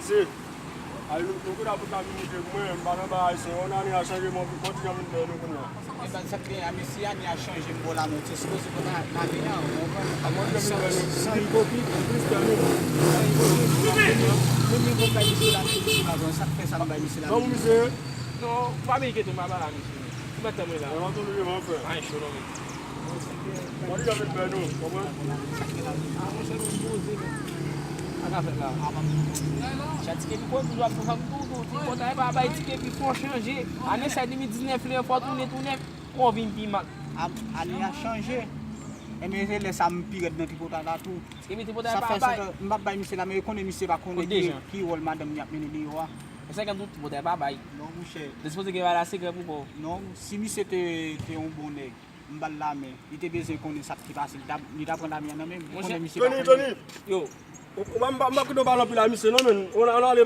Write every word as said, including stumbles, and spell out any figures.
Se, ay, nou, nou kote a pou ta vin moute pou mwen, m pa nan bagay sa, yon ane a chanje, mwen, mwen ti jan vin fè nou kounye a. E pa sa k gen a, mesye, ane a chanje, m bò la, mwen te sipoze konn ane a, ou konprann? Mwen ti jan vin fè nou. San ipokrit. Plis fè nou. San ipokrit. Premye, premye kou m bay mesye la, mesye la, bon, sa k fè sa m bay mesye la. Ban pou misye. Non, ou pa vin kite m aba la, mesye. Ou mèt tann mwen la. Mwen antann ou devan, frè. Ay, cho non, men. Mwen deja vin fè nou, konprann? A, monchè, nou poze, men. Sa k ap fèt la? Chat Tikepi koz ou ap fè m tou, tou, ti pòtay pa bay Tikepi fò chanje. Ane sa de mil diznèf li an fò tounen, tounen. Kon vin pi mal. A, ane a chanje. Enben, se lè sa m pi rèd nan tripotay la tou. Tikepi tripotay pa bay. Sa fè sa ke m p ap bay misye la, men yo konnen misye pa konnen ki, ki wòl madanm li ap mennen deyò a. Mesye gen tout, tripotay pa bay. Non, monchè. Li sipoze gen bagay la sekrè pou kò w. Non, si misye te, te yon bon nèg, m ba l lamen. Li te bezwen konnen sa k te pase. Li ta, li ta pran lamen an nan men m. Li konnen misye pa konnen. Tony, Tony! Yo. Ou, ou, m pa, m pa kite w pale anpil a misye, non, men. On, on ale,